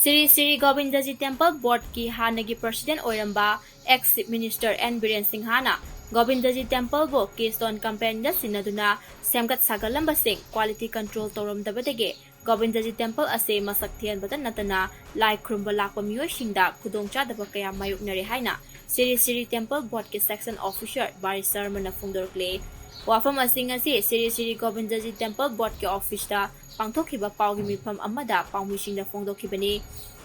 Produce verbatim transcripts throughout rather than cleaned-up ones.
Shri Shri Govindaji temple ꯕꯣꯔꯗꯀꯤ ꯍꯥꯟꯅꯒꯤ president ꯑꯣꯏꯔꯝꯕ ex chief minister N Biren ꯁꯤꯡꯍꯅ ꯒꯣꯕꯤꯟꯗꯖꯤ ꯇꯦꯝꯄꯜꯕꯨ ꯀꯤꯁꯇꯣꯟ ꯀꯝꯄꯦꯅꯤꯗ ꯁꯤꯟꯅꯗꯨꯅ ꯁꯦꯝꯒꯠ ꯁꯥꯒꯠꯂꯝꯕꯁꯤꯡ ꯀ꯭ꯋꯥꯂꯤꯇꯤ ꯀꯟꯇ꯭ꯔꯣꯜ ꯇꯧꯔꯝꯗꯕꯗꯒꯤ ꯒꯣꯕꯤꯟꯗꯖꯤ ꯇꯦꯝꯄꯜ ꯑꯁꯦ ꯃꯁꯛ ꯊꯤꯍꯟꯕꯇ ꯅꯠꯇꯅ ꯂꯥꯏ ꯈꯨꯔꯨꯝꯕ ꯂꯥꯛꯄ ꯃꯤꯑꯣꯏꯁꯤꯡꯗ ꯈꯨꯗꯣꯡꯆꯥꯗꯕ ꯀꯌꯥ ꯃꯥꯌꯣꯛꯅꯔꯦ ꯍꯥꯏꯅ ꯁ꯭ꯔꯤ ꯁ꯭ꯔꯤ ꯇꯦꯝꯄꯜ ꯕꯣꯔꯗꯀꯤ ꯁꯦꯛꯁꯟ ꯑꯣꯐꯤꯁꯔ ꯕꯥꯔꯤ ꯁꯔꯃꯅ ꯐꯣꯡꯗꯣꯔꯛꯂꯤ꯫ ꯋꯥꯐꯝ ꯑꯁꯤꯡ ꯑꯁꯤ ꯁ꯭ꯔꯤ ꯁ꯭ꯔꯤ ꯒꯣꯕꯤꯟꯗꯖꯤ ꯇꯦꯝꯄꯜ ꯕꯣꯔꯗꯀꯤ ꯑꯣꯐꯤꯁꯇ ꯄꯥꯡꯊꯣꯛꯈꯤꯕ ꯄꯥꯎꯒꯤ ꯃꯤꯐꯝ ꯑꯃꯗ ꯄꯥꯎꯃꯤꯁꯤꯡꯗ ꯐꯣꯡꯗꯣꯛꯈꯤꯕꯅꯤ꯫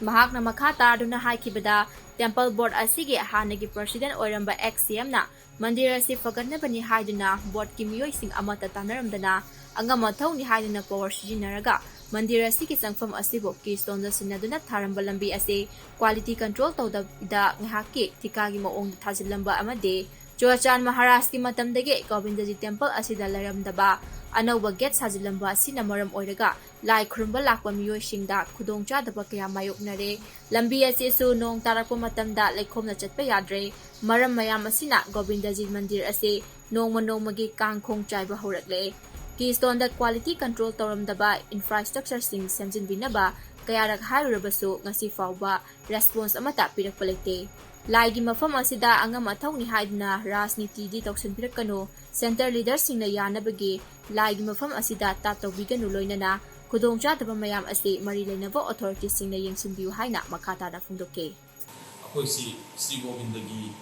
ꯃꯍꯥꯛꯅ ꯃꯈꯥ ꯇꯥꯗꯨꯅ ꯍꯥꯏꯈꯤꯕꯗ, ꯇꯦꯝꯄꯜ ꯕꯣꯔꯗ ꯑꯁꯤꯒꯤ ꯍꯥꯟꯅꯒꯤ ꯄ꯭ꯔꯁꯤꯗꯦꯟꯠ ꯑꯣꯏꯔꯝꯕ ꯑꯦꯛꯁ ꯁꯤ ꯑꯦꯝꯅ ꯃꯟꯗꯤꯔ ꯑꯁꯤ ꯐꯒꯠꯅꯕꯅꯤ ꯍꯥꯏꯗꯨꯅ ꯕꯣꯔꯗꯀꯤ ꯃꯤꯑꯣꯏꯁꯤꯡ ꯑꯃꯠꯇ ꯇꯥꯟꯅꯔꯝꯗꯅ ꯑꯉꯝ ꯑꯊꯧꯅꯤ ꯍꯥꯏꯗꯨꯅ ꯄꯋꯥꯔ ꯁꯤꯖꯤꯟꯅꯔꯒ ꯃꯟꯗꯤꯔ ꯑꯁꯤꯒꯤ ꯆꯪꯐꯝ ꯑꯁꯤꯕꯨ ꯀꯤꯁꯇꯣꯟꯗ ꯁꯤꯟꯅꯗꯨꯅ ꯊꯥꯔꯝꯕ ꯂꯝꯕꯤ ꯑꯁꯤ ꯀ꯭ꯋꯥꯂꯤꯇꯤ ꯀꯟꯇ꯭ꯔꯣꯜ ꯇꯧꯗꯕꯤꯗ ꯉꯥꯏꯍꯥꯛꯀꯤ ꯊꯤꯀꯥꯒꯤ ꯃꯑꯣꯡꯗ ꯊꯥꯖꯤꯜꯂꯝꯕ ꯑꯃꯗꯤ ꯆꯨꯔꯥꯆꯥꯟ ꯃꯍꯥꯔꯥꯖꯀꯤ ꯃꯇꯝꯗꯒꯤ ꯒꯣꯕꯤꯟꯗꯖꯤ ꯇꯦꯝꯄꯜ ꯑꯁꯤꯗ ꯂꯩꯔꯝꯗꯕ ꯑꯅꯧꯕ ꯒꯦꯠ ꯁꯥꯖꯤꯜꯂꯝꯕ ꯑꯁꯤꯅ ꯃꯔꯝ ꯑꯣꯏꯔꯒ ꯂꯥꯏ ꯈꯨꯔꯨꯝꯕ ꯂꯥꯛꯄ ꯃꯤꯑꯣꯏꯁꯤꯡꯗ ꯈꯨꯗꯣꯡꯆꯥꯗꯕ ꯀꯌꯥ ꯃꯥꯌꯣꯛꯅꯔꯦ꯫ ꯂꯝꯕꯤ ꯑꯁꯤꯁꯨ ꯅꯣꯡ ꯇꯥꯔꯛꯄ ꯃꯇꯝꯗ ꯂꯩꯈꯣꯝꯅ ꯆꯠꯄ ꯌꯥꯗ꯭ꯔꯦ꯫ ꯃꯔꯝ ꯃꯌꯥꯝ ꯑꯁꯤꯅ ꯒꯣꯕꯤꯟꯗꯖꯤ ꯃꯟꯗꯤꯔ ꯑꯁꯤ ꯅꯣꯡꯃ ꯅꯣꯡꯃꯒꯤ ꯀꯥꯡ ꯈꯣꯡ ꯆꯥꯏꯕ ꯍꯧꯔꯛꯂꯦ꯫ ꯀꯤꯁꯇꯣꯟꯗ ꯀ꯭ꯋꯥꯂꯤꯇꯤ ꯀꯟꯇ꯭ꯔꯣꯜ ꯇꯧꯔꯝꯗꯕ ꯏꯟꯐ꯭ꯔꯥꯁ꯭ꯇ꯭ꯔꯛꯆꯔꯁꯤꯡ ꯁꯦꯝꯖꯤꯟꯕꯤꯅꯕ ꯀꯌꯥꯔꯛ ꯍꯥꯏꯔꯨꯔꯕꯁꯨ ꯉꯁꯤ ꯐꯥꯎꯕ ꯔꯦꯁꯄꯣꯟꯁ ꯑꯃꯠꯇ ꯄꯤꯔꯛꯄ ꯂꯩꯇꯦ꯫ ꯂꯥꯏꯒꯤ ꯃꯐꯝ ꯑꯁꯤꯗ ꯑꯉꯝ ꯑꯊꯧꯅꯤ ꯍꯥꯏꯗꯨꯅ ꯔꯥꯖꯅꯤꯇꯤꯗꯤ ꯇꯧꯁꯤꯟꯕꯤꯔꯛꯀꯅꯨ, ꯁꯦꯟꯇꯔ ꯂꯤꯗꯔꯁꯤꯡꯅ ꯌꯥꯅꯕꯒꯤ ꯂꯥꯏꯒꯤ ꯃꯐꯝ ꯑꯁꯤꯗ ꯇꯥꯞ ꯇꯧꯕꯤꯒꯅꯨ, ꯂꯣꯏꯅꯅ ꯈꯨꯗꯣꯡꯆꯥꯗꯕ ꯃꯌꯥꯝ ꯑꯁꯤ ꯃꯔꯤ ꯂꯩꯅꯕ ꯑꯣꯊꯣꯔꯤꯇꯤꯁꯤꯡꯅ ꯌꯦꯡꯁꯤꯟꯕꯤꯌꯨ ꯍꯥꯏꯅ ꯃꯈꯥ ꯇꯥꯅ ꯐꯣꯡꯗꯣꯛꯈꯤ꯫ ꯑꯩꯈꯣꯏꯁꯤ ꯁ꯭ꯔꯤ ꯒꯣꯕꯤꯟꯗꯒꯤ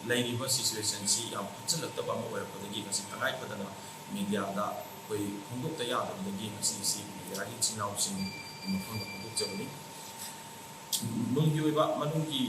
ꯂꯩꯔꯤꯕ ꯁꯤꯆꯨꯋꯦꯁꯟꯁꯤ ꯌꯥꯝ ꯐꯠꯆꯜꯂꯛꯇꯕ ꯑꯃ ꯑꯣꯏꯔꯛꯄꯗꯒꯤ ꯉꯁꯤ ꯇꯉꯥꯏ ꯐꯗꯅ ꯃꯦꯗꯤꯌꯥꯗ ꯑꯩꯈꯣꯏ ꯐꯣꯡꯗꯣꯛꯇ ꯌꯥꯗꯕꯗꯒꯤ ꯉꯁꯤꯁꯤ ꯃꯦꯗꯤꯌꯥꯒꯤ ꯏꯆꯤꯟ ꯏꯅꯥꯎꯁꯤꯡꯒꯤ ꯃꯐꯝꯗ ꯐꯣꯡꯗꯣꯛꯆꯕꯅꯤ꯫ ꯅꯨꯡꯒꯤ ꯑꯣꯏꯕ ꯃꯅꯨꯡꯒꯤ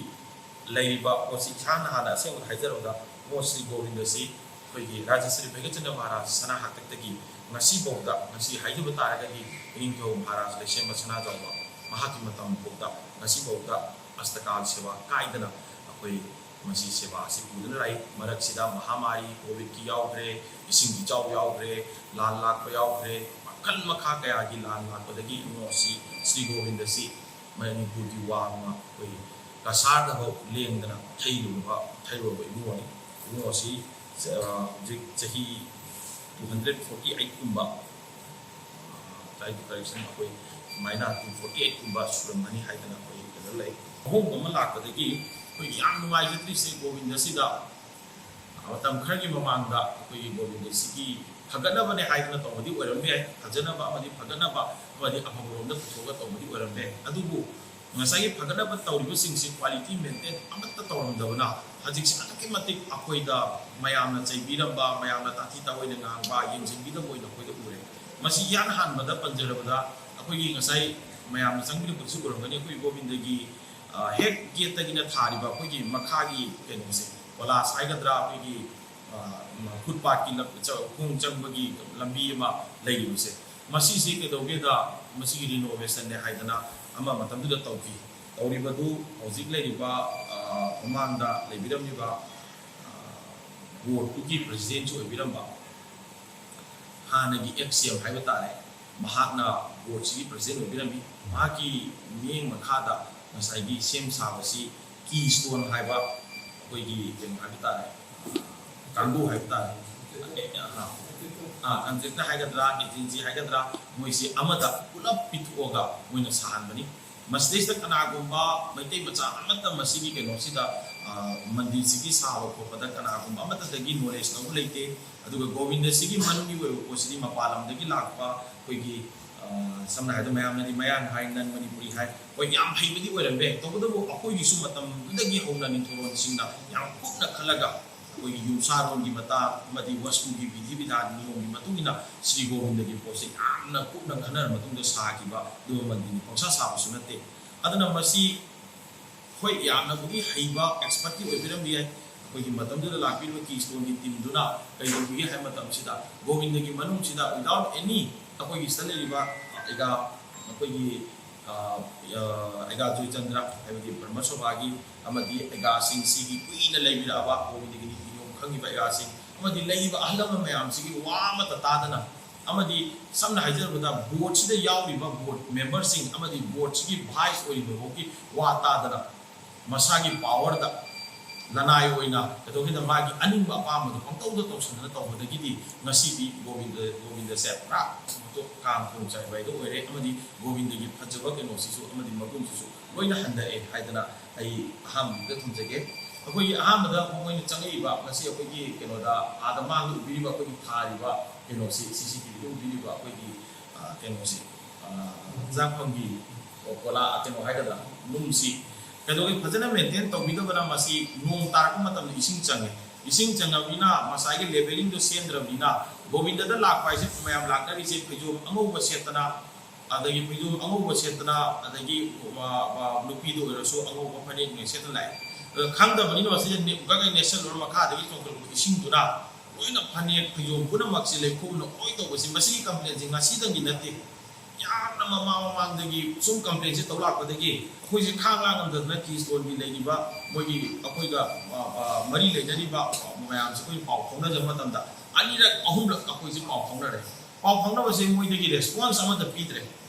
ꯂꯩꯔꯤꯕ ꯄꯣꯠꯁꯤ ꯏꯁꯥꯅ ꯍꯥꯟꯅ ꯑꯁꯦꯡꯕ ꯍꯥꯏꯖꯔꯕꯗ, ꯃꯣ ꯁ꯭ꯔꯤ ꯒꯣꯕꯤꯟꯗꯁꯤ ꯑꯩꯈꯣꯏꯒꯤ ꯔꯥꯖꯥ ꯁ꯭ꯔꯤ ꯚꯩꯒ꯭ꯌꯆꯟꯗ꯭ꯔ ꯃꯍꯥꯔꯥꯖ ꯁꯅꯥ ꯍꯥꯛꯇꯛꯇꯒꯤ ꯉꯁꯤꯐꯥꯎꯗ, ꯉꯁꯤ ꯍꯥꯏꯖꯕ ꯇꯥꯔꯒꯗꯤ ꯏꯅꯤꯡꯊꯧ ꯃꯍꯥꯔꯥꯖ ꯂꯩꯁꯦꯝꯕ ꯁꯅꯥꯖꯥꯎꯕ ꯃꯍꯥꯛꯀꯤ ꯃꯇꯝꯐꯥꯎꯗ, ꯉꯁꯤꯐꯥꯎꯗ ꯑꯁꯇꯀꯥꯜ ꯁꯦꯕꯥ ꯀꯥꯏꯗꯅ ꯑꯩꯈꯣꯏ ꯃꯁꯤ ꯁꯦꯕꯥ ꯑꯁꯤ ꯄꯨꯗꯨꯅ ꯂꯥꯛꯏ꯫ ꯃꯔꯛꯁꯤꯗ ꯃꯍꯥꯃꯥꯔꯤ, ꯀꯣꯚꯤꯗꯀꯤ ꯌꯥꯎꯈ꯭ꯔꯦ, ꯏꯁꯤꯡ ꯏꯆꯥꯎ ꯌꯥꯎꯈ꯭ꯔꯦ, ꯂꯥꯟ ꯂꯥꯛꯄ ꯌꯥꯎꯈ꯭ꯔꯦ, ꯃꯈꯜ ꯃꯈꯥ ꯀꯌꯥꯒꯤ ꯂꯥꯟ ꯂꯥꯛꯄꯗꯒꯤ ꯏꯕꯨꯡꯉꯣ ꯑꯁꯤ ꯁ꯭ꯔꯤ ꯒꯣꯕꯤꯟꯗꯁꯤ ꯃꯅꯤꯄꯨꯔꯒꯤ ꯋꯥꯡꯃ ꯑꯩꯈꯣꯏ ꯀꯁꯥꯔꯗꯐꯥꯎ ꯂꯦꯡꯗꯅ ꯊꯩꯔꯨꯔꯕ, ꯊꯩꯔꯨꯔꯕ ꯏꯕꯨꯡꯉꯣꯅꯤ꯫ ꯏꯕꯨꯡꯉꯣꯁꯤ, ꯑ, ꯍꯧꯖꯤꯛ ꯆꯍꯤ two hundred forty eight ꯀꯨꯝꯕ, ꯑ, ꯍꯥꯏꯗꯤ ꯀꯔꯦꯛꯁꯟ ꯑꯩꯈꯣꯏ ꯁꯨꯃꯥꯏꯅ ꯇꯨ ꯐꯣꯔꯇꯤ ꯑꯩꯠꯀꯨꯝꯕ ꯁꯨꯔꯝꯃꯅꯤ ꯍꯥꯏꯗꯅ ꯑꯩꯈꯣꯏ ꯀꯩꯅꯣ ꯂꯩ꯫ ꯑꯍꯣꯡꯕ ꯑꯃ ꯂꯥꯛꯄꯗꯒꯤ ꯑꯩꯈꯣꯏ ꯌꯥꯝ ꯅꯨꯡꯉꯥꯏꯖꯗ꯭ꯔꯤꯁꯦ ꯒꯣꯕꯤꯟꯗꯁꯤꯗ ꯃꯇꯝ ꯈꯔꯒꯤ ꯃꯃꯥꯡꯗ ꯑꯩꯈꯣꯏꯒꯤ ꯒꯣꯕꯤꯟꯗꯁꯤꯒꯤ ꯐꯒꯠꯅꯕꯅꯦ ꯍꯥꯏꯗꯅ ꯇꯧꯕꯗꯤ ꯑꯣꯏꯔꯝꯕ ꯌꯥꯏ, ꯐꯖꯅꯕ ꯑꯃꯗꯤ ꯐꯒꯠꯅꯕ ꯑꯃꯗꯤ ꯑꯐꯕꯔꯣꯝꯗ ꯄꯨꯊꯣꯛꯑꯒ ꯇꯧꯕꯗꯤ ꯑꯣꯏꯔꯝꯕ ꯌꯥꯏ꯫ ꯑꯗꯨꯕꯨ ꯉꯁꯥꯏꯒꯤ ꯐꯒꯠꯅꯕ ꯇꯧꯔꯤꯕꯁꯤꯡꯁꯤ ꯀ꯭ꯋꯥꯂꯤꯇꯤ ꯃꯦꯟꯇꯦꯟ ꯑꯃꯠꯇ ꯇꯧꯔꯝꯗꯕꯅ ꯍꯧꯖꯤꯛꯁꯦ ꯑꯗꯨꯛꯀꯤ ꯃꯇꯤꯛ ꯑꯩꯈꯣꯏꯗ ꯃꯌꯥꯝꯅ ꯆꯩꯕꯤꯔꯝꯕ, ꯃꯌꯥꯝꯅ ꯇꯥꯊꯤ ꯇꯥꯑꯣꯏꯅ ꯉꯥꯡꯕ, ꯌꯦꯡꯁꯤꯟꯕꯤꯗꯕ ꯑꯣꯏꯅ ꯑꯩꯈꯣꯏꯗ ꯎꯔꯦ꯫ ꯃꯁꯤ ꯏꯍꯥꯟ ꯍꯥꯟꯕꯗ ꯄꯟꯖꯔꯕꯗ ꯑꯩꯈꯣꯏꯒꯤ ꯉꯁꯥꯏ ꯃꯌꯥꯝꯅ ꯆꯪꯕꯤꯔꯛꯄꯗꯁꯨ ꯎꯔꯝꯒꯅꯤ, ꯑꯩꯈꯣꯏ ꯒꯣꯕꯤꯟꯗꯒꯤ, ꯑ, ꯍꯦꯛ ꯒꯦꯠꯇꯒꯤꯅ ꯊꯥꯔꯤꯕ ꯑꯩꯈꯣꯏꯒꯤ ꯃꯈꯥꯒꯤ ꯀꯩꯅꯣꯁꯦ, ꯀꯣꯂꯥꯁ ꯍꯥꯏꯒꯗ꯭ꯔꯥ, ꯑꯩꯈꯣꯏꯒꯤ, ꯑ, ꯐꯨꯠꯄꯥꯠꯀꯤ ꯂꯝ-, ꯆ-, ꯈꯣꯡ ꯆꯪꯕꯒꯤ ꯂꯝꯕꯤ ꯑꯃ ꯂꯩꯔꯤꯕꯁꯦ, ꯃꯁꯤꯁꯤ ꯀꯩꯗꯧꯒꯦꯗ, ꯃꯁꯤꯒꯤ ꯔꯤꯅꯣꯚꯦꯁꯟꯅꯦ ꯍꯥꯏꯗꯅ ꯑꯃ ꯃꯇꯝꯗꯨꯗ ꯇꯧꯈꯤ꯫ ꯇꯧꯔꯤꯕꯗꯨ ꯍꯧꯖꯤꯛ ꯂꯩꯔꯤꯕ, ꯑ, ꯃꯃꯥꯡꯗ ꯂꯩꯕꯤꯔꯝꯃꯤꯕ, ꯑ, ꯕꯣꯔꯗꯇꯨꯒꯤ ꯄ꯭ꯔꯁꯤꯗꯦꯟꯁꯨ ꯑꯣꯏꯕꯤꯔꯝꯕ ꯍꯥꯟꯅꯒꯤ ꯑꯦꯛꯁ ꯁꯤ ꯑꯦꯝ ꯍꯥꯏꯕ ꯇꯥꯔꯦ, ꯃꯍꯥꯛꯅ ꯕꯣꯔꯗꯁꯤꯒꯤ ꯄ꯭ꯔꯁꯤꯗꯦꯟ ꯑꯣꯏꯕꯤꯔꯝꯃꯤ꯫ ꯃꯍꯥꯛꯀꯤ ꯃꯤꯠꯌꯦꯡ ꯃꯈꯥꯗ ꯉꯁꯥꯏꯒꯤ ꯁꯦꯝ ꯁꯥꯕꯁꯤ ꯀꯤ ꯁ꯭ꯇꯣꯟ ꯍꯥꯏꯕ ꯑꯩꯈꯣꯏꯒꯤ ꯀꯩꯅꯣ ꯍꯥꯏꯕ ꯇꯥꯔꯦ, ꯀꯥꯡꯕꯨ ꯍꯥꯏꯕ ꯇꯥꯔꯦ, ꯑ, ꯑ, ꯀꯟꯇ꯭ꯔꯦꯛꯇꯔ ꯍꯥꯏꯒꯗ꯭ꯔꯥ, ꯑꯦꯖꯦꯟꯁꯤ ꯍꯥꯏꯒꯗ꯭ꯔꯥ, ꯃꯣꯏꯁꯤ ꯑꯃꯗ ꯄꯨꯂꯞ ꯄꯤꯊꯣꯛꯑꯒ ꯃꯣꯏꯅ ꯁꯥꯍꯟꯕꯅꯤ꯫ ꯃꯁꯤꯗꯩꯁꯤꯗ ꯀꯅꯥꯒꯨꯝꯕ ꯃꯩꯇꯩ ꯃꯆꯥ ꯑꯃꯠꯇ ꯃꯁꯤꯒꯤ ꯀꯩꯅꯣꯁꯤꯗ, ꯑ, ꯃꯟꯗꯤꯔꯁꯤꯒꯤ ꯁꯥꯕ ꯈꯣꯠꯄꯗ ꯀꯅꯥꯒꯨꯝꯕ ꯑꯃꯠꯇꯗꯒꯤ ꯅꯣꯂꯦꯖ ꯂꯧꯕ ꯂꯩꯇꯦ꯫ ꯑꯗꯨꯒ ꯒꯣꯕꯤꯟꯗꯁꯤꯒꯤ ꯃꯅꯨꯡꯒꯤ ꯑꯣꯏꯕ ꯄꯣꯠꯁꯤꯗꯤ ꯃꯄꯥꯟ ꯂꯝꯗꯒꯤ ꯂꯥꯛꯄ ꯑꯩꯈꯣꯏꯒꯤ, ꯑ, ꯁꯝꯅ ꯍꯥꯏꯔꯕꯗ ꯃꯌꯥꯝꯅꯗꯤ ꯃꯌꯥꯡ ꯍꯥꯏ, ꯅꯟ ꯃꯅꯤꯄꯨꯔꯤ ꯍꯥꯏ, ꯍꯣꯏ, ꯌꯥꯝ ꯍꯩꯕꯗꯤ ꯑꯣꯏꯔꯝꯕ ꯌꯥꯏ꯫ ꯇꯧꯕꯇꯕꯨ ꯑꯩꯈꯣꯏꯒꯤꯁꯨ ꯃꯇꯝꯗꯨꯗꯒꯤ ꯍꯧꯅ ꯅꯤꯡꯊꯧꯔꯣꯟꯁꯤꯡꯅ ꯌꯥꯝ ꯀꯨꯞꯅ ꯈꯜꯂꯒ ꯑꯩꯈꯣꯏꯒꯤ ꯌꯨꯝꯁꯥꯔꯣꯜꯒꯤ ꯃꯇꯥꯡ ꯑꯃꯗꯤ ꯋꯥꯁꯇꯨꯒꯤ ꯕꯤꯙꯤ ꯕꯤꯙꯥꯟ ꯅꯤꯌꯣꯝꯒꯤ ꯃꯇꯨꯡ ꯏꯟꯅ ꯁ꯭ꯔꯤ ꯒꯣꯕꯤꯟꯗꯒꯤ ꯄꯣꯠꯁꯦ ꯌꯥꯝꯅ ꯀꯨꯞꯅ ꯈꯟꯅꯔ ꯃꯇꯨꯡꯗ ꯁꯥꯈꯤꯕ ꯑꯗꯨꯒꯨꯝꯕ ꯃꯟꯗꯤꯔꯅꯤ, ꯄꯪꯁꯥ ꯁꯥꯕꯁꯨ ꯅꯠꯇꯦ꯫ ꯑꯗꯨꯅ ꯃꯁꯤ ꯍꯣꯏ, ꯌꯥꯝꯅꯕꯨꯗꯤ ꯍꯩꯕ ꯑꯦꯛꯁꯄꯔꯠꯇꯤ ꯑꯣꯏꯕꯤꯔꯝꯕ ꯌꯥꯏ꯫ ꯑꯩꯈꯣꯏꯒꯤ ꯃꯇꯝꯗꯨꯗ ꯂꯥꯛꯄꯤꯔꯤꯕ ꯀꯤ ꯁ꯭ꯇꯣꯟꯒꯤ ꯇꯤꯝꯗꯨꯅ ꯀꯩꯗꯧꯕꯤꯒꯦ ꯍꯥꯏꯕ ꯃꯇꯝꯁꯤꯗ ꯒꯣꯕꯤꯟꯗꯒꯤ ꯃꯅꯨꯡꯁꯤꯗ without any ꯑꯩꯈꯣꯏꯒꯤ ꯁꯤꯗ ꯂꯩꯔꯤꯕ ꯑꯩꯒꯥ, ꯑꯩꯈꯣꯏꯒꯤ, ꯑ, ꯑ, ꯑꯩꯒꯥ ꯖꯣꯏꯆꯟꯗ꯭ꯔ ꯍꯥꯏꯕꯗꯤ ꯕ꯭ꯔꯍ꯭ꯃ ꯁꯣꯚꯥꯒꯤ ꯑꯃꯗꯤ ꯑꯩꯒꯥꯁꯤꯡ ꯁꯤꯒꯤ ꯀꯨꯏꯅ ꯂꯩꯕꯤꯔꯛꯑꯕ ꯒꯣꯕꯤꯟꯗꯒꯤ ꯅꯤꯇꯤ ꯅꯤꯌꯣꯝ ꯈꯪꯉꯤꯕ ꯑꯩꯒꯥꯁꯤꯡ ꯑꯃꯗꯤ ꯂꯩꯔꯤꯕ ꯑꯍꯜ ꯂꯃꯟ ꯃꯌꯥꯝꯁꯤꯒꯤ ꯋꯥ ꯑꯃꯠꯇ ꯇꯥꯗꯅ ꯑꯃꯗꯤ ꯁꯝꯅ ꯍꯥꯏꯖꯔꯕꯗ ꯕꯣꯔꯗꯁꯤꯗ ꯌꯥꯎꯔꯤꯕ ꯕꯣꯔꯗ ꯃꯦꯝꯕꯔꯁꯤꯡ ꯑꯃꯗꯤ ꯕꯣꯔꯗꯁꯤꯒꯤ ꯚꯥꯏꯁ ꯑꯣꯏꯔꯤꯕ ꯐꯥꯎꯒꯤ ꯋꯥ ꯇꯥꯗꯅ ꯃꯁꯥꯒꯤ ꯄꯥꯋꯔꯗ ꯂꯅꯥꯏ ꯑꯣꯏꯅ ꯀꯩꯗꯧꯒꯦꯗ ꯃꯥꯒꯤ ꯑꯅꯤꯡꯕ ꯑꯄꯥꯝꯕꯗꯣ ꯄꯪꯇꯧꯗ ꯇꯧꯁꯟꯗꯅ ꯇꯧꯕꯗꯒꯤꯗꯤ ꯉꯁꯤꯗꯤ ꯒꯣꯕꯤꯟꯗ, ꯒꯣꯕꯤꯟꯗꯁꯦ ꯄꯨꯔꯥ ꯃꯇꯣꯛ ꯀꯥꯡ ꯈꯣꯡ ꯆꯥꯏꯕ ꯍꯥꯏꯗꯣ ꯑꯣꯏꯔꯦ꯫ ꯑꯃꯗꯤ ꯒꯣꯕꯤꯟꯗꯒꯤ ꯐꯖꯕ ꯀꯩꯅꯣꯁꯤꯁꯨ ꯑꯃꯗꯤ ꯃꯒꯨꯟꯁꯤꯁꯨ ꯂꯣꯏꯅ ꯍꯟꯊꯔꯛꯑꯦ ꯍꯥꯏꯗꯅ ꯑꯩ ꯑꯍꯥꯟꯕꯗ ꯊꯝꯖꯒꯦ꯫ ꯑꯩꯈꯣꯏꯒꯤ ꯑꯍꯥꯟꯕꯗ ꯃꯣꯏꯅ ꯆꯪꯉꯛꯏꯕ ꯉꯁꯤ ꯑꯩꯈꯣꯏꯒꯤ ꯀꯩꯅꯣꯗ ꯑꯥꯗ ꯃꯥꯡꯗ ꯎꯕꯤꯔꯤꯕ ꯑꯩꯈꯣꯏꯒꯤ ꯊꯥꯔꯤꯕ ꯀꯩꯅꯣꯁꯤ, ꯁꯤ ꯁꯤ ꯇꯤ ꯚꯤꯗ ꯎꯕꯤꯔꯤꯕ ꯑꯩꯈꯣꯏꯒꯤ, ꯑ, ꯀꯩꯅꯣꯁꯤ, ꯑ, ꯍꯛꯆꯥꯡꯐꯝꯒꯤ ꯀꯣꯂꯥ ꯀꯩꯅꯣ ꯍꯥꯏꯒꯗ꯭ꯔꯥ, ꯅꯨꯡꯁꯤ ꯀꯩꯗꯧꯒꯦ ꯐꯖꯅ ꯃꯦꯟꯇꯦꯟ ꯇꯧꯕꯤꯗꯕꯅ ꯃꯁꯤ ꯅꯣꯡ ꯇꯥꯔꯛꯄ ꯃꯇꯝꯗ ꯏꯁꯤꯡ ꯆꯪꯉꯦ꯫ ꯏꯁꯤꯡ ꯆꯪꯉꯕꯅꯤꯅ ꯉꯁꯥꯏꯒꯤ ꯂꯦꯚꯦꯂꯤꯡꯗꯣ ꯁꯦꯝꯗ꯭ꯔꯕꯅꯤꯅ ꯒꯣꯕꯤꯟꯗꯗ ꯂꯥꯛꯄ ꯍꯥꯏꯁꯦ ꯃꯌꯥꯝ ꯂꯥꯛꯅꯔꯤꯁꯦ ꯐꯩꯖꯣꯝ ꯑꯉꯧꯕ ꯁꯦꯠꯇꯅ, ꯑꯗꯒꯤ ꯐꯩꯖꯣꯝ ꯑꯉꯧꯕ ꯁꯦꯠꯇꯅ, ꯑꯗꯒꯤ, ꯑ, ꯑ, ꯅꯨꯄꯤꯗ ꯑꯣꯏꯔꯁꯨ ꯑꯉꯧꯕ ꯐꯅꯦꯛ ꯅꯨꯡꯅꯦꯛ ꯁꯦꯠꯇꯅ ꯂꯥꯛꯑꯦ꯫ ꯑ, ꯈꯪꯗꯕꯅꯤꯅ ꯃꯁꯤꯗ ꯅꯦꯛ-, ꯒꯛ ꯍꯦꯛ ꯅꯦꯠꯁꯜꯂꯨꯔ ꯃꯈꯥꯗꯒꯤ ꯆꯣꯡꯈꯠꯂꯛꯄ ꯏꯁꯤꯡꯗꯨꯅ ꯂꯣꯏꯅ ꯐꯅꯦꯛ ꯐꯩꯖꯣꯝ ꯄꯨꯝꯅꯃꯛꯁꯤ ꯂꯩꯈꯣꯝꯅ ꯂꯣꯏ ꯇꯧꯕꯁꯤ, ꯃꯁꯤꯒꯤ ꯀꯝꯄ꯭ꯂꯦꯟꯁꯤ ꯉꯁꯤꯗꯪꯒꯤ ꯅꯠꯇꯦ꯫ ꯌꯥꯝꯅ ꯃꯃꯥꯡ ꯃꯃꯥꯡꯗꯒꯤ ꯁꯨꯝ ꯀꯝꯄ꯭ꯂꯦꯟꯁꯤ ꯇꯧ ꯂꯥꯛꯄꯗꯒꯤ ꯑꯩꯈꯣꯏꯁꯦ ꯈꯥꯡ ꯂꯥꯡ ꯉꯝꯗꯗꯅ ꯀꯤꯁꯇꯣꯟꯒꯤ ꯂꯩꯔꯤꯕ ꯃꯣꯏꯒꯤ ꯑꯩꯈꯣꯏꯒ, ꯑ, ꯑ, ꯃꯔꯤ ꯂꯩꯅꯔꯤꯕ ꯃꯌꯥꯝꯁꯦ ꯑꯩꯈꯣꯏ ꯄꯥꯎ ꯐꯥꯎꯅꯖꯕ ꯃꯇꯝꯗ ꯑꯅꯤꯔꯛ ꯑꯍꯨꯝꯂꯛ ꯑꯩꯈꯣꯏꯁꯦ ꯄꯥꯎ ꯐꯥꯎꯅꯔꯦ꯫ ꯄꯥꯎ ꯐꯥꯎꯅꯕꯁꯦ ꯃꯣꯏꯗꯒꯤ ꯔꯦꯁꯄꯣꯟꯁ ꯑꯃꯠꯇ ꯄꯤꯗ꯭ꯔꯦ꯫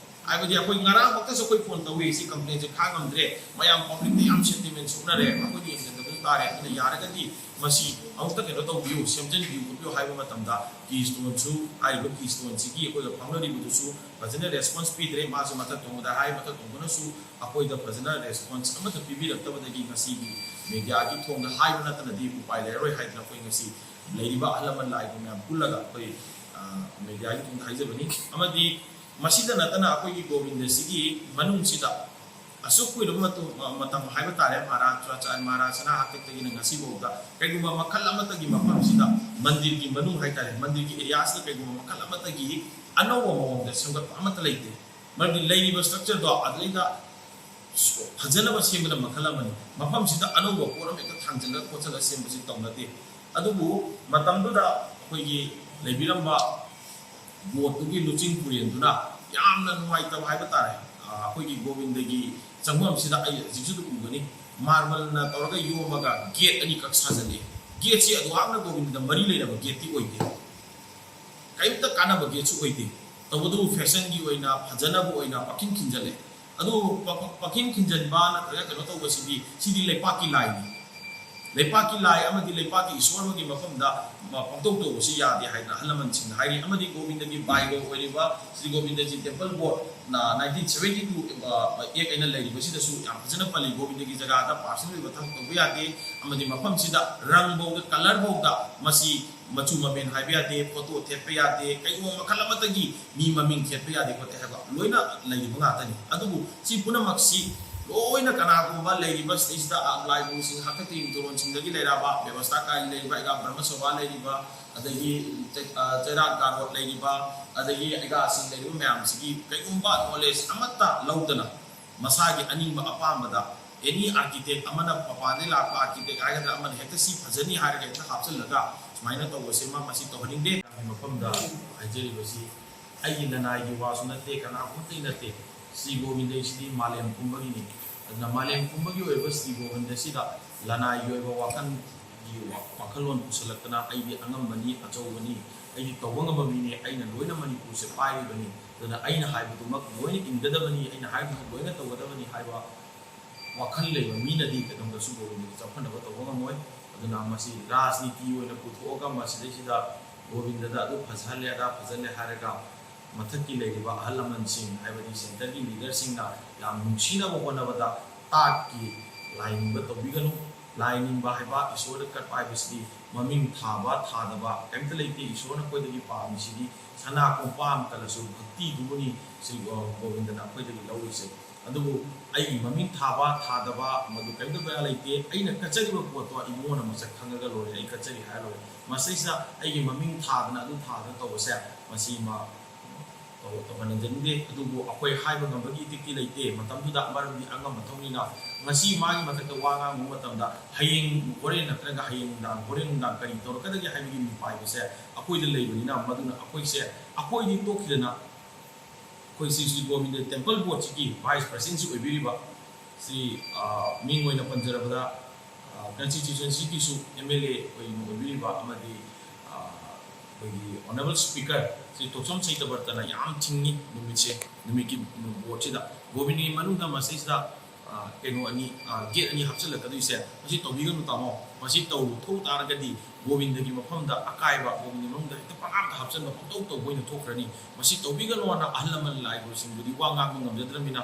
ꯍꯥꯏꯕꯗꯤ ꯑꯩꯈꯣꯏ ꯉꯔꯥꯡꯃꯛꯇꯁꯨ ꯑꯩꯈꯣꯏ ꯐꯣꯟ ꯇꯧꯏ, ꯁꯤ ꯀꯝꯄ꯭ꯂꯦꯟꯁꯦ ꯈꯥꯡ ꯉꯝꯗ꯭ꯔꯦ, ꯃꯌꯥꯝ ꯄꯕ꯭ꯂꯤꯛꯇ ꯌꯥꯝ ꯁꯦꯟꯇꯤꯃꯦꯟ ꯁꯣꯛꯅꯔꯦ, ꯑꯩꯈꯣꯏꯗꯤ ꯌꯦꯡꯁꯤꯟꯗꯕꯁꯨ ꯇꯥꯔꯦ, ꯑꯗꯨꯅ ꯌꯥꯔꯒꯗꯤ ꯃꯁꯤ ꯑꯃꯨꯛꯇ ꯀꯩꯅꯣ ꯇꯧꯕꯤꯌꯨ, ꯁꯦꯝꯖꯤꯟꯕꯤꯌꯨ ꯈꯣꯠꯄꯤꯌꯨ ꯍꯥꯏꯕ ꯃꯇꯝꯗ ꯀꯤꯁꯇꯣꯟꯁꯨ, ꯍꯥꯏꯔꯤꯕ ꯀꯤꯁꯇꯣꯟꯁꯤꯒꯤ ꯑꯩꯈꯣꯏꯒ ꯐꯥꯎꯅꯔꯤꯕꯗꯨꯁꯨ ꯐꯖꯅ ꯔꯦꯁꯄꯣꯟꯁ ꯄꯤꯗ꯭ꯔꯦ꯫ ꯃꯥꯁꯨ ꯃꯊꯛ ꯊꯣꯡꯕꯗ ꯍꯥꯏ, ꯃꯊꯛ ꯊꯣꯡꯕꯅꯁꯨ ꯑꯩꯈꯣꯏꯗ ꯐꯖꯅ ꯔꯦꯁꯄꯣꯟꯁ ꯑꯃꯠꯇ ꯄꯤꯕꯤꯔꯛꯇꯕꯗꯒꯤ ꯉꯁꯤꯒꯤ ꯃꯦꯗꯤꯌꯥꯒꯤ ꯊꯣꯡꯗ ꯍꯥꯏꯕ ꯅꯠꯇꯅꯗꯤ ꯎꯄꯥꯏ ꯂꯩꯔꯔꯣꯏ ꯍꯥꯏꯗꯅ ꯑꯩꯈꯣꯏ ꯉꯁꯤ ꯂꯩꯔꯤꯕ ꯑꯍꯜ ꯂꯃꯟ ꯂꯥꯏꯒ ꯃꯌꯥꯝ ꯄꯨꯜꯂꯒ ꯑꯩꯈꯣꯏ, ꯑ, ꯃꯦꯗꯤꯌꯥꯒꯤ ꯊꯣꯡꯗ ꯍꯥꯏꯖꯕꯅꯤ꯫ ꯑꯃꯗꯤ ꯃꯁꯤꯗ ꯅꯠꯇꯅ ꯑꯩꯈꯣꯏꯒꯤ ꯒꯣꯕꯤꯟꯗꯁꯤꯒꯤ ꯃꯅꯨꯡꯁꯤꯗ ꯑꯁꯨꯛ ꯀꯨꯏꯔꯕ ꯃꯇꯨꯡ, ꯃꯇꯝ ꯍꯥꯏꯕ ꯇꯥꯔꯦ, ꯃꯍꯥꯔꯥꯖ ꯆꯨꯔꯥꯆꯥꯟ ꯃꯍꯥꯔꯥꯖ ꯁꯅꯥ ꯍꯥꯛꯇꯛꯇꯒꯤꯅ ꯉꯁꯤꯐꯥꯎꯗ ꯀꯩꯒꯨꯝꯕ ꯃꯈꯜ ꯑꯃꯠꯇꯒꯤ ꯃꯐꯝꯁꯤꯗ, ꯃꯟꯗꯤꯔꯒꯤ ꯃꯅꯨꯡ ꯍꯥꯏ ꯇꯥꯔꯦ, ꯃꯟꯗꯤꯔꯒꯤ ꯑꯦꯔꯤꯌꯥꯁꯤꯗ ꯀꯩꯒꯨꯝꯕ ꯃꯈꯜ ꯑꯃꯠꯇꯒꯤ ꯑꯅꯧꯕ ꯃꯑꯣꯡꯗ ꯁꯦꯝꯒꯠꯄ ꯑꯃꯠꯇ ꯂꯩꯇꯦ꯫ ꯃꯔꯝꯗꯤ ꯂꯩꯔꯤꯕ ꯁ꯭ꯇ꯭ꯔꯛꯆꯔꯗꯣ ꯑꯗꯨꯗꯩꯗ ꯐꯖꯅꯕ ꯁꯦꯝꯕꯅ ꯃꯈꯜ ꯑꯃꯅꯤ꯫ ꯃꯐꯝꯁꯤꯗ ꯑꯅꯧꯕ ꯄꯣꯠ ꯑꯃ ꯍꯦꯛꯇ ꯊꯥꯡꯖꯤꯜꯂꯒ ꯈꯣꯠꯆꯜꯂꯒ ꯁꯦꯝꯕꯁꯤ ꯇꯧꯅꯗꯦ꯫ ꯑꯗꯨꯕꯨ ꯃꯇꯝꯗꯨꯗ ꯑꯩꯈꯣꯏꯒꯤ ꯂꯩꯕꯤꯔꯝꯕ ꯕꯣꯔꯗꯇꯨꯒꯤ ꯂꯨꯆꯤꯡ ꯄꯨꯔꯦꯟꯗꯨꯅ ꯌꯥꯝꯅ ꯅꯨꯡꯉꯥꯏꯇꯕ ꯍꯥꯏꯕ ꯇꯥꯔꯦ꯫ ꯑ, ꯑꯩꯈꯣꯏꯒꯤ ꯒꯣꯕꯤꯟꯗꯒꯤ ꯆꯪꯐꯝꯁꯤꯗ ꯑꯩ ꯍꯧꯖꯤꯛꯁꯨ ꯑꯗꯨꯝ ꯎꯒꯅꯤ, ꯃꯥꯔꯕꯜꯅ ꯇꯧꯔꯒ ꯌꯣꯝꯃꯒ ꯒꯦꯠ ꯑꯅꯤꯈꯛ ꯁꯥꯖꯜꯂꯤ꯫ ꯒꯦꯠꯁꯤ ꯑꯗꯨꯍꯥꯛꯅ ꯒꯣꯕꯤꯟꯗꯗ ꯃꯔꯤ ꯂꯩꯅꯕ ꯒꯦꯠꯇꯤ ꯑꯣꯏꯗꯦ, ꯀꯔꯤꯝꯇ ꯀꯥꯟꯅꯕ ꯒꯦꯠꯁꯨ ꯑꯣꯏꯗꯦ꯫ ꯇꯧꯕꯇꯕꯨ ꯐꯦꯁꯟꯒꯤ ꯑꯣꯏꯅ, ꯐꯖꯅꯕ ꯑꯣꯏꯅ ꯄꯥꯛꯈꯤꯟ ꯈꯤꯟꯖꯜꯂꯦ꯫ ꯑꯗꯨ ꯄ-, ꯄ-, ꯄꯥꯛꯈꯤꯟ ꯈꯤꯟꯖꯟꯕ ꯅꯠꯇ꯭ꯔꯒ ꯀꯩꯅꯣ ꯇꯧꯕꯁꯤꯗꯤ, ꯁꯤꯗꯤ ꯂꯩꯄꯥꯛꯀꯤ ꯂꯥꯏꯅꯤ꯫ ꯂꯩꯄꯥꯛꯀꯤ ꯂꯥꯏ ꯑꯃꯗꯤ ꯂꯩꯄꯥꯛꯀꯤ ꯏꯁꯣꯔ ꯑꯃꯒꯤ ꯃꯐꯝꯗ ꯄꯥꯡꯊꯣꯛ ꯇꯧꯕꯁꯤ ꯌꯥꯗꯦ ꯍꯥꯏꯗꯅ ꯑꯍꯜ ꯂꯃꯟꯁꯤꯡꯅ ꯍꯥꯏꯔꯤ꯫ ꯑꯃꯗꯤ ꯒꯣꯕꯤꯟꯗꯒꯤ ꯕꯥꯏꯒꯣ ꯑꯣꯏꯔꯤꯕ ꯁ꯭ꯔꯤ ꯒꯣꯕꯤꯟꯗꯖꯤ ꯇꯦꯝꯄꯜ ꯕꯣꯔꯗꯅ ꯅꯥꯏꯟꯇꯤꯟ ꯁꯚꯦꯟꯇꯤ ꯇꯨ ꯑꯦꯛ ꯑꯩꯅ ꯂꯩꯔꯤꯕꯁꯤꯗꯁꯨ ꯌꯥꯝ ꯐꯖꯅ ꯄꯜꯂꯤ꯫ ꯒꯣꯕꯤꯟꯗꯒꯤ ꯖꯒꯥꯗ ꯄꯥꯔꯁꯅꯦꯜ ꯑꯣꯏꯕ ꯊꯕꯛ ꯇꯧꯕ ꯌꯥꯗꯦ, ꯑꯃꯗꯤ ꯃꯐꯝꯁꯤꯗ ꯔꯪ ꯐꯥꯎꯗ, ꯀꯂꯔ ꯐꯥꯎꯗ ꯃꯁꯤ ꯃꯆꯨ ꯃꯃꯦꯟ ꯍꯥꯏꯕ ꯌꯥꯗꯦ, ꯐꯣꯇꯣ ꯊꯦꯠꯄ ꯌꯥꯗꯦ, ꯀꯩꯒꯨꯝꯕ ꯃꯈꯜ ꯑꯃꯠꯇꯒꯤ ꯃꯤ ꯃꯃꯤꯡ ꯊꯦꯠꯄ ꯌꯥꯗꯦ ꯈꯣꯠꯇꯦ ꯍꯥꯏꯕ ꯂꯣꯏꯅ ꯂꯩꯔꯤꯕ ꯉꯥꯛꯇꯅꯤ꯫ ꯑꯗꯨꯕꯨ ꯁꯤ ꯄꯨꯝꯅꯃꯛꯁꯤ ꯂꯣꯏꯅ ꯀꯅꯥꯒꯨꯝꯕ ꯂꯩꯔꯤꯕ ꯁꯤꯗꯩꯁꯤꯗ ꯂꯥꯏꯕꯨꯡꯁꯤꯡ, ꯍꯥꯛꯇꯛꯀꯤ ꯇꯨꯔꯣꯟꯁꯤꯡꯗꯒꯤ ꯂꯩꯔꯕ, ꯕꯦꯕꯁꯊꯥꯀꯥꯔꯤ ꯂꯩꯔꯤꯕ, ꯑꯩꯒꯥ ꯕ꯭ꯔꯍ꯭ꯃ ꯁꯣꯚꯥ ꯂꯩꯔꯤꯕ, ꯑꯗꯒꯤ ꯆꯩ-, ꯑ, ꯆꯩꯔꯥꯛ ꯒꯥꯔꯣꯠ ꯂꯩꯔꯤꯕ, ꯑꯗꯒꯤ ꯑꯩꯒꯥꯁꯤꯡ ꯂꯩꯔꯤꯕ ꯃꯌꯥꯝꯁꯤꯒꯤ ꯀꯩꯒꯨꯝꯕ ꯅꯣꯂꯦꯖ ꯑꯃꯠꯇ ꯂꯧꯗꯅ ꯃꯁꯥꯒꯤ ꯑꯅꯤꯡꯕ ꯑꯄꯥꯝꯕꯗ ꯑꯦꯅꯤ ꯑꯥꯔꯀꯤꯇꯦꯛ ꯑꯃꯅ, ꯃꯄꯥꯟꯗꯒꯤ ꯂꯥꯛꯄ ꯑꯥꯔꯀꯤꯇꯦꯛ ꯍꯥꯏꯒꯗ꯭ꯔꯥ, ꯑꯃꯅ ꯍꯦꯛꯇ ꯁꯤ ꯐꯖꯅꯤ ꯍꯥꯏꯔꯒ ꯍꯦꯛꯇ ꯍꯥꯞꯆꯤꯜꯂꯒ ꯁꯨꯃꯥꯏꯅ ꯇꯧꯕꯁꯦ ꯃꯥ ꯃꯁꯤ ꯇꯧꯍꯟꯅꯤꯡꯗꯦ꯫ ꯃꯐꯝꯗ ꯍꯥꯏꯖꯔꯤꯕꯁꯤ ꯑꯩꯒꯤ ꯂꯅꯥꯏꯒꯤ ꯋꯥꯁꯨ ꯅꯠꯇꯦ, ꯀꯅꯥꯒꯨꯝꯕꯇꯒꯤ ꯅꯠꯇꯦ꯫ ꯁ꯭ꯔꯤ ꯒꯣꯕꯤꯟꯗꯁꯤꯗꯤ ꯃꯥꯂꯦꯝ ꯄꯨꯝꯕꯒꯤꯅꯤ꯫ ꯑꯗꯨꯅ ꯃꯥꯂꯦꯝ ꯄꯨꯝꯕꯒꯤ ꯑꯣꯏꯕ ꯁ꯭ꯔꯤ ꯒꯣꯕꯤꯟꯗꯁꯤꯗ ꯂꯅꯥꯏꯒꯤ ꯑꯣꯏꯕ ꯋꯥꯈꯜꯒꯤ ꯋꯥ-, ꯋꯥꯈꯜꯂꯣꯟ ꯄꯨꯁꯜꯂꯛꯇꯅ ꯑꯩꯗꯤ ꯑꯉꯝꯕꯅꯤ, ꯑꯆꯧꯕꯅꯤ, ꯑꯩꯗꯤ ꯇꯧꯕ ꯉꯝꯕ ꯃꯤꯅꯤ, ꯑꯩꯅ ꯂꯣꯏꯅ ꯃꯅꯤꯄꯨꯔꯁꯦ ꯄꯥꯏꯔꯤꯕꯅꯤ, ꯑꯗꯨꯅ ꯑꯩꯅ ꯍꯥꯏꯕꯗꯨꯃꯛ ꯂꯣꯏꯅ ꯏꯟꯒꯗꯕꯅꯤ, ꯑꯩꯅ ꯍꯥꯏꯕꯗꯨꯃꯛ ꯂꯣꯏꯅ ꯇꯧꯒꯗꯕꯅꯤ ꯍꯥꯏꯕ ꯋꯥꯈꯜ ꯂꯩꯕ ꯃꯤꯅꯗꯤ ꯀꯩꯗꯧꯅꯗꯁꯨ ꯒꯣꯕꯤꯟꯗꯒꯤ ꯆꯥꯎꯈꯠꯅꯕ ꯇꯧꯕ ꯉꯝꯃꯣꯏ꯫ ꯑꯗꯨꯅ ꯃꯁꯤ ꯔꯥꯖꯅꯤꯇꯤ ꯑꯣꯏꯅ ꯄꯨꯊꯣꯛꯑꯒ ꯃꯁꯤꯗꯩꯁꯤꯗ ꯒꯣꯕꯤꯟꯗꯗ ꯑꯗꯨ ꯐꯖꯍꯜꯂꯦ, ꯑꯗꯥ ꯐꯖꯍꯜꯂꯦ ꯍꯥꯏꯔꯒ ꯃꯊꯛꯀꯤ ꯂꯩꯔꯤꯕ ꯑꯍꯜ ꯂꯃꯟꯁꯤꯡ, ꯍꯥꯏꯕꯗꯤ ꯁꯦꯟꯇꯔꯒꯤ ꯂꯤꯗꯔꯁꯤꯡꯅ ꯌꯥꯝ ꯅꯨꯡꯁꯤꯅꯕ ꯍꯣꯠꯅꯕꯗ ꯇꯥꯠꯀꯤ ꯂꯥꯏꯅꯤꯡꯕ ꯇꯧꯕꯤꯒꯅꯨ꯫ ꯂꯥꯏꯅꯤꯡꯕ ꯍꯥꯏꯕ, ꯏꯁꯣꯔꯗ ꯀꯠꯄ ꯍꯥꯏꯕꯁꯤꯗꯤ ꯃꯃꯤꯡ ꯊꯥꯕ ꯊꯥꯗꯕ ꯀꯔꯤꯝꯇ ꯂꯩꯇꯦ꯫ ꯏꯁꯣꯔꯅ ꯑꯩꯈꯣꯏꯗꯒꯤ ꯄꯥꯝꯃꯤꯁꯤꯗꯤ ꯁꯅꯥ ꯀꯣꯝꯄꯥꯝ ꯀꯜꯂꯁꯨ ꯚꯛꯇꯤꯗꯨꯕꯨꯅꯤ ꯁ꯭ꯔꯤ ꯒꯣ-, ꯒꯣꯕꯤꯟꯗꯅ ꯑꯩꯈꯣꯏꯗꯒꯤ ꯂꯧꯔꯤꯁꯦ꯫ ꯑꯗꯨꯕꯨ ꯑꯩꯒꯤ ꯃꯃꯤꯡ ꯊꯥꯕ ꯊꯥꯗꯕ ꯃꯗꯨ ꯀꯔꯤꯝꯇ ꯕꯦꯔꯥ ꯂꯩꯇꯦ꯫ ꯑꯩꯅ ꯀꯠꯆꯔꯤꯕ ꯄꯣꯠꯇꯣ ꯏꯕꯨꯡꯉꯣꯅ ꯃꯁꯛ ꯈꯪꯉꯒ ꯂꯣꯏꯔꯦ, ꯑꯩ ꯀꯠꯆꯔꯤ ꯍꯥꯏꯔ ꯂꯣꯏꯔꯦ꯫ ꯃꯁꯤꯗꯩꯁꯤꯗ ꯑꯩꯒꯤ ꯃꯃꯤꯡ ꯊꯥꯗꯅ ꯑꯗꯨ ꯊꯥꯗꯅ ꯇꯧꯕꯁꯦ, ꯃꯁꯤ ꯃꯥ ꯇꯧ-, ꯇꯧꯍꯟꯅꯤꯡꯖꯅꯤꯡꯗꯦ꯫ ꯑꯗꯨꯕꯨ ꯑꯩꯈꯣꯏ ꯍꯥꯏꯕ ꯉꯝꯕꯒꯤ ꯏꯊꯤꯛꯇꯤ ꯂꯩꯇꯦ꯫ ꯃꯇꯝꯗꯨꯗ ꯃꯔꯝꯗꯤ ꯑꯉꯝꯕ ꯊꯧꯅꯤꯅ ꯉꯁꯤ ꯃꯥꯒꯤ ꯃꯊꯛꯇ ꯋꯥ ꯉꯥꯡꯕ ꯃꯇꯝꯗ ꯍꯌꯦꯡ ꯍꯣꯔꯦꯟ ꯅꯠꯇ꯭ꯔꯒ ꯍꯌꯦꯡ ꯅꯨꯡꯗꯥꯡ, ꯍꯣꯔꯦꯟ ꯅꯨꯡꯗꯥꯡ ꯀꯔꯤ ꯇꯧꯔꯛꯀꯗꯒꯦ ꯍꯥꯏꯕꯒꯤ ꯃꯤꯄꯥꯏꯕꯁꯦ ꯑꯩꯈꯣꯏꯗ ꯂꯩꯕꯅꯤꯅ, ꯃꯗꯨꯅ ꯑꯩꯈꯣꯏꯁꯦ, ꯑꯩꯈꯣꯏꯗꯤ ꯇꯣꯛꯈꯤꯗꯅ ꯑꯩꯈꯣꯏ ꯁ꯭ꯔꯤ ꯁ꯭ꯔꯤ ꯒꯣꯕꯤꯟꯗ ꯇꯦꯝꯄꯜ ꯕꯣꯔꯗꯁꯤꯒꯤ ꯚꯥꯏꯁ ꯄ꯭ꯔꯁꯤꯗꯦꯟꯁꯤ ꯑꯣꯏꯕꯤꯔꯤꯕ ꯁ꯭ꯔꯤ, ꯑ, ꯃꯤꯡ ꯑꯣꯏꯅ ꯄꯟꯖꯔꯕꯗ, ꯑ, ꯀꯟꯁꯇꯤꯇ꯭ꯌꯨꯁꯟꯁꯤꯒꯤꯁꯨ ꯑꯦꯝ ꯑꯦꯜ ꯑꯦ ꯑꯣꯏꯅ ꯑꯣꯏꯕꯤꯔꯤꯕ ꯑꯃꯗꯤ, ꯑ, ꯑꯩꯈꯣꯏꯒꯤ ꯑꯣꯅꯔꯦꯕꯜ ꯁ꯭ꯄꯤꯀꯔ ꯁ꯭ꯔꯤ ꯊꯣꯛꯆꯣꯝ ꯁꯩꯇꯕꯔꯇꯅ ꯌꯥꯝ ꯊꯤꯡꯉꯤ ꯅꯨꯃꯤꯠꯁꯦ, ꯅꯨꯃꯤꯠꯀꯤ ꯕꯣꯔꯗꯁꯤꯗ꯫ ꯒꯣꯕꯤꯟꯗꯒꯤ ꯃꯅꯨꯡꯗ ꯃꯁꯤꯁꯤꯗ, ꯑ, ꯀꯩꯅꯣ ꯑꯅꯤ, ꯒꯦꯠ ꯑꯅꯤ ꯍꯥꯞꯆꯤꯜꯂꯛꯀꯗꯣꯏꯁꯦ ꯃꯁꯤ ꯇꯧꯕꯤꯒꯅꯨ ꯇꯥꯃꯣ꯫ ꯃꯁꯤ ꯇꯧ ꯊꯣꯛ ꯇꯥꯔꯒꯗꯤ ꯒꯣꯕꯤꯟꯗꯒꯤ ꯃꯐꯝꯗ ꯑꯀꯥꯏꯕ, ꯒꯣꯕꯤꯟꯗꯒꯤ ꯃꯐꯝꯗ ꯍꯦꯛꯇ ꯄꯪꯍꯥꯞꯇ ꯍꯥꯞꯆꯤꯟꯕ, ꯄꯪꯇꯧ ꯇꯧꯕ ꯑꯣꯏꯅ ꯊꯣꯛꯈ꯭ꯔꯅꯤ꯫ ꯃꯁꯤ ꯇꯧꯕꯤꯒꯅꯨꯅ ꯑꯍꯜ ꯂꯃꯟ ꯂꯥꯏ ꯒꯨꯔꯨꯁꯤꯡꯕꯨꯗꯤ ꯋꯥ ꯉꯥꯡꯕ ꯉꯝꯖꯗ꯭ꯔꯕꯅꯤꯅ,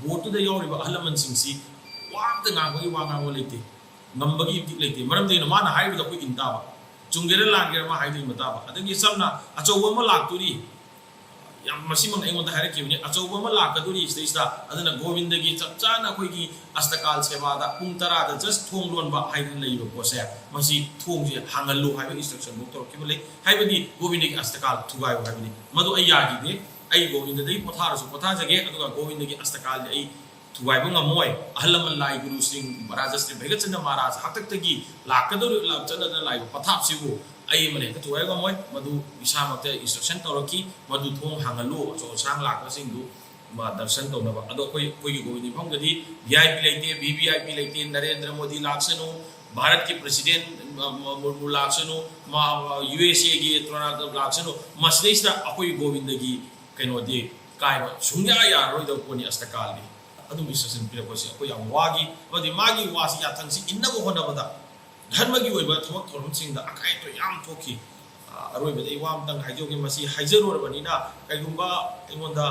ꯕꯣꯔꯗꯇꯨꯗ ꯌꯥꯎꯔꯤꯕ ꯑꯍꯜ ꯂꯃꯟꯁꯤꯡꯁꯤ ꯋꯥ ꯑꯝꯇ ꯉꯥꯡꯕꯒꯤ ꯋꯥ ꯉꯥꯡꯕ ꯂꯩꯇꯦ, ꯉꯝꯕꯒꯤ ꯏꯝꯇꯤꯛ ꯂꯩꯇꯦ꯫ ꯃꯔꯝꯗꯤ ꯀꯩꯅꯣ, ꯃꯥꯅ ꯍꯥꯏꯔꯤꯕꯗꯣ ꯑꯩꯈꯣꯏ ꯏꯟ ꯇꯥꯕ, ꯆꯨꯝꯒꯦꯔꯥ ꯂꯥꯟꯒꯦꯔꯥ ꯃꯥ ꯍꯥꯏꯗꯣ ꯏꯟꯕ ꯇꯥꯕ꯫ ꯑꯗꯒꯤ ꯁꯝꯅ ꯑꯆꯧꯕ ꯑꯃ ꯂꯥꯛꯇꯣꯔꯤ, ꯌꯥꯝ ꯃꯁꯤꯃꯛ ꯑꯩꯉꯣꯟꯗ ꯍꯥꯏꯔꯛꯈꯤꯕꯅꯤ, ꯑꯆꯧꯕ ꯑꯃ ꯂꯥꯛꯀꯗꯣꯔꯤ ꯁꯤꯗꯩꯁꯤꯗ, ꯑꯗꯨꯅ ꯒꯣꯕꯤꯟꯗꯒꯤ ꯆꯞ ꯆꯥꯅ ꯑꯩꯈꯣꯏꯒꯤ ꯑꯁꯇꯀꯥꯜ ꯁꯦꯕꯥꯗ ꯄꯨꯡ ꯇꯔꯥꯗ just ꯊꯣꯡ ꯂꯣꯟꯕ ꯍꯥꯏꯗꯅ ꯂꯩꯔꯤꯕ ꯄꯣꯠꯁꯦ, ꯃꯁꯤ ꯊꯣꯡꯁꯦ ꯍꯥꯡꯍꯜꯂꯨ ꯍꯥꯏꯕ instruction ꯐꯥꯎ ꯇꯧꯔꯛꯈꯤꯕ ꯂꯩ꯫ ꯍꯥꯏꯕꯗꯤ ꯒꯣꯕꯤꯟꯗꯒꯤ ꯑꯁꯇꯀꯥꯜ ꯊꯨꯒꯥꯏꯌꯨ ꯍꯥꯏꯕꯅꯤ꯫ ꯃꯗꯨ ꯑꯩ ꯌꯥꯈꯤꯗꯦ꯫ ꯑꯩ ꯒꯣꯕꯤꯟꯗꯗꯒꯤ ꯄꯣꯊꯥꯔꯁꯨ ꯄꯣꯊꯥꯖꯒꯦ, ꯑꯗꯨꯒ ꯒꯣꯕꯤꯟꯗꯒꯤ ꯑꯁꯇꯀꯥꯜꯗꯤ ꯑꯩ ꯊꯨꯒꯥꯏꯕ ꯉꯝꯃꯣꯏ꯫ ꯑꯍꯜ ꯂꯃꯟ ꯂꯥꯏ ꯒꯨꯔꯨꯁꯤꯡ ꯃꯍꯥꯔꯥꯖꯥ ꯁ꯭ꯔꯤ ꯚꯩꯒꯆꯟꯗ꯭ꯔ ꯃꯍꯥꯔꯥꯖ ꯍꯥꯛꯇꯛꯇꯒꯤ ꯂꯥꯛꯀꯗꯧꯔꯤ, ꯂꯥꯛ-, ꯆꯠꯅꯗꯅ ꯂꯥꯛꯏꯕ ꯄꯊꯥꯞꯁꯤꯕꯨ ꯑꯩ ꯑꯃꯅ ꯍꯦꯛꯇ ꯊꯨꯒꯥꯏꯕ ꯉꯝꯃꯣꯏ꯫ ꯃꯗꯨ ꯏꯁꯥꯃꯛꯇ instruction ꯇꯧꯔꯛꯈꯤ, ꯃꯗꯨ ꯊꯣꯡ ꯍꯥꯡꯍꯜꯂꯨ, ꯑꯆꯧ ꯑꯁꯥꯡ ꯂꯥꯛꯄꯁꯤꯡꯗꯨ ꯃꯥ ꯗꯔꯁꯟ ꯇꯧꯅꯕ꯫ ꯑꯗꯣ ꯑꯩꯈꯣꯏ, ꯑꯩꯈꯣꯏꯒꯤ ꯒꯣꯕꯤꯟꯗ ꯃꯐꯝꯗꯗꯤ V I P ꯂꯩꯇꯦ, V V I P ꯂꯩꯇꯦ, ꯅꯔꯦꯟꯗ꯭ꯔ ꯃꯣꯗꯤ ꯂꯥꯛꯁꯅꯨ, ꯚꯥꯔꯠꯀꯤ president, ꯑ, ꯃ-, ꯃꯨꯔꯃꯨ ꯂꯥꯛꯁꯅꯨ, ꯃꯥ, ꯃ-, U S A ꯒꯤ ꯗꯣꯅꯥꯜꯗ ꯇ꯭ꯔꯝꯞ ꯂꯥꯛꯁꯅꯨ, ꯃꯁꯤꯗꯩꯁꯤꯗ ꯑꯩꯈꯣꯏ ꯒꯣꯕꯤꯟꯗꯒꯤ ꯀꯩꯅꯣꯗꯤ ꯀꯥꯏꯕ ꯁꯨꯡꯌꯥ ꯌꯥꯔꯔꯣꯏꯗꯕ ꯄꯣꯠꯅꯤ ꯑꯁꯇꯀꯥꯜꯗꯤ꯫ ꯑꯗꯨꯝꯕ instruction ꯄꯤꯔꯛꯄꯁꯤ ꯑꯩꯈꯣꯏ ꯌꯥꯝ ꯋꯥꯈꯤ꯫ ꯑꯃꯗꯤ ꯃꯥꯒꯤ ꯋꯥꯁꯤ ꯌꯥꯊꯪꯁꯤ ꯏꯟꯅꯕ ꯍꯣꯠꯅꯕꯗ ꯙꯔꯃꯒꯤ ꯑꯣꯏꯕ ꯊꯕꯛ ꯊꯧꯔꯝꯁꯤꯡꯗ ꯑꯀꯥꯏ ꯑꯇꯣꯏ ꯌꯥꯝ ꯊꯣꯛꯈꯤ꯫ ꯑ, ꯑꯔꯣꯏꯕꯗ ꯑꯩ ꯋꯥ ꯑꯃꯇꯪ ꯍꯥꯏꯖꯍꯧꯒꯦ, ꯃꯁꯤ ꯍꯥꯏꯖꯔꯨꯔꯕꯅꯤꯅ ꯀꯩꯒꯨꯝꯕ ꯑꯩꯉꯣꯟꯗ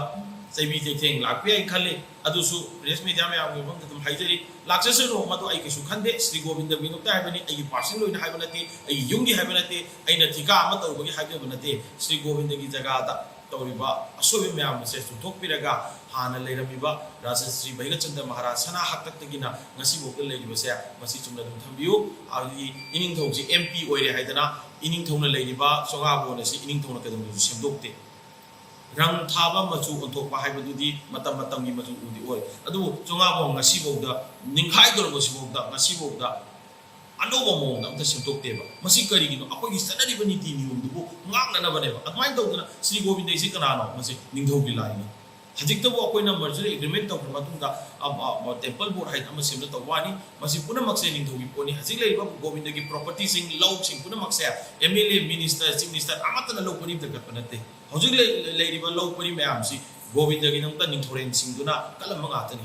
ꯆꯩꯕꯤ ꯆꯩꯊꯦꯡ ꯂꯥꯛꯄ ꯌꯥꯏ ꯈꯜꯂꯤ꯫ ꯑꯗꯨꯁꯨ press media ꯃꯌꯥꯝꯒꯤ ꯃꯐꯝꯗ ꯑꯗꯨꯝ ꯍꯥꯏꯖꯔꯤ, ꯂꯥꯛꯆꯁꯅꯨ, ꯃꯗꯨ ꯑꯩ ꯀꯩꯁꯨ ꯈꯟꯗꯦ꯫ ꯁ꯭ꯔꯤ ꯒꯣꯕꯤꯟꯗ ꯃꯤꯅꯣꯛꯇ ꯍꯥꯏꯕꯅꯤ, ꯑꯩꯒꯤ personal ꯑꯣꯏꯅ ꯍꯥꯏꯕ ꯅꯠꯇꯦ, ꯑꯩꯒꯤ ꯌꯨꯝꯒꯤ ꯍꯥꯏꯕ ꯅꯠꯇꯦ, ꯑꯩꯅ ꯊꯤꯀꯥ ꯑꯃ ꯇꯧꯔꯨꯕꯒꯤ ꯍꯥꯏꯖꯕ ꯅꯠꯇꯦ꯫ ꯁ꯭ꯔꯤ ꯒꯣꯕꯤꯟꯗꯒꯤ ꯖꯒꯥꯗ ꯇꯧꯔꯤꯕ ꯑꯁꯣꯏꯕ ꯃꯌꯥꯝ ꯑꯁꯦ ꯆꯨꯝꯊꯣꯛꯄꯤꯔꯒ, ꯍꯥꯟꯅ ꯂꯩꯔꯝꯃꯤꯕ ꯔꯥꯖꯥ ꯁ꯭ꯔꯤ ꯚꯩꯒꯆꯟꯗ꯭ꯔ ꯃꯍꯥꯔꯥꯖ ꯁꯅꯥ ꯍꯥꯛꯇꯛꯇꯒꯤꯅ ꯉꯁꯤꯐꯥꯎꯗ ꯂꯩꯔꯤꯕꯁꯦ, ꯃꯁꯤ ꯆꯨꯝꯅ ꯑꯗꯨꯝ ꯊꯝꯕꯤꯌꯨ꯫ ꯍꯥꯏꯕꯗꯤ ꯏꯅꯤꯡꯊꯧꯁꯤ M P ꯑꯣꯏꯔꯦ ꯍꯥꯏꯗꯅ ꯏꯅꯤꯡꯊꯧꯅ ꯂꯩꯔꯤꯕ ꯆꯣꯉꯥꯕꯣꯟ ꯑꯁꯤ ꯏꯅꯤꯡꯊꯧꯅ ꯀꯩꯗꯧꯅꯨꯡꯗꯁꯨ ꯁꯦꯝꯗꯣꯛꯇꯦ꯫ ꯔꯪ ꯊꯥꯕ ꯃꯆꯨ ꯑꯣꯟꯊꯣꯛꯄ ꯍꯥꯏꯕꯗꯨꯗꯤ ꯃꯇꯝ ꯃꯇꯝꯒꯤ ꯃꯆꯨ ꯎꯗꯤ ꯑꯣꯏ꯫ ꯑꯗꯨꯕꯨ ꯆꯣꯉꯥꯕꯣꯟ ꯉꯁꯤꯐꯥꯎꯗ, ꯅꯤꯡꯈꯥꯏꯗꯧꯔꯕꯁꯤꯐꯥꯎꯗ, ꯉꯁꯤꯐꯥꯎꯗ ꯑꯅꯧꯕ ꯃꯑꯣꯡꯗ ꯑꯝꯇ ꯁꯦꯝꯗꯣꯛꯇꯦꯕ꯫ ꯃꯁꯤ ꯀꯔꯤꯒꯤꯅꯣ? ꯑꯩꯈꯣꯏꯒꯤ ꯆꯠꯅꯔꯤꯕ ꯅꯤꯇꯤ ꯅꯤꯌꯣꯝꯗꯨꯕꯨ ꯉꯥꯛꯅꯅꯕꯅꯦꯕ꯫ ꯑꯗꯨꯃꯥꯏꯅ ꯇꯧꯗꯅ ꯁ꯭ꯔꯤ ꯒꯣꯕꯤꯟꯗ ꯍꯥꯏꯁꯤ ꯀꯅꯥꯅꯣ? ꯃꯁꯤ ꯅꯤꯡꯊꯧꯒꯤ ꯂꯥꯏꯅꯤ꯫ ꯍꯧꯖꯤꯛꯇꯕꯨ ꯑꯩꯈꯣꯏꯅ merger agreement ꯇꯧꯈ꯭ꯔ ꯃꯇꯨꯡꯗ, ꯑ, ꯑ, temple board ꯍꯥꯏꯅ ꯑꯃ ꯁꯦꯝꯅ ꯇꯧꯕ ꯋꯥꯅꯤ꯫ ꯃꯁꯤ ꯄꯨꯝꯅꯃꯛꯁꯦ ꯅꯤꯡꯊꯧꯒꯤ ꯄꯣꯠꯅꯤ꯫ ꯍꯧꯖꯤꯛ ꯂꯩꯔꯤꯕ ꯒꯣꯕꯤꯟꯗꯒꯤ propertyꯁꯤꯡ, ꯂꯧꯁꯤꯡ ꯄꯨꯝꯅꯃꯛꯁꯦ M L A, minister, chief minister ꯑꯃꯠꯇꯅ ꯂꯧ ꯄꯔꯤ ꯑꯝꯇ ꯀꯠꯄ ꯅꯠꯇꯦ꯫ ꯍꯧꯖꯤꯛ ꯂꯩ-, ꯂꯩꯔꯤꯕ ꯂꯧ ꯄꯔꯤ ꯃꯌꯥꯝꯁꯤ ꯒꯣꯕꯤꯟꯗꯒꯤꯗꯃꯛꯇ ꯅꯤꯡꯊꯧꯔꯦꯜꯁꯤꯡꯗꯨꯅ ꯀꯠꯂꯝꯕ ꯉꯥꯛꯇꯅꯤ꯫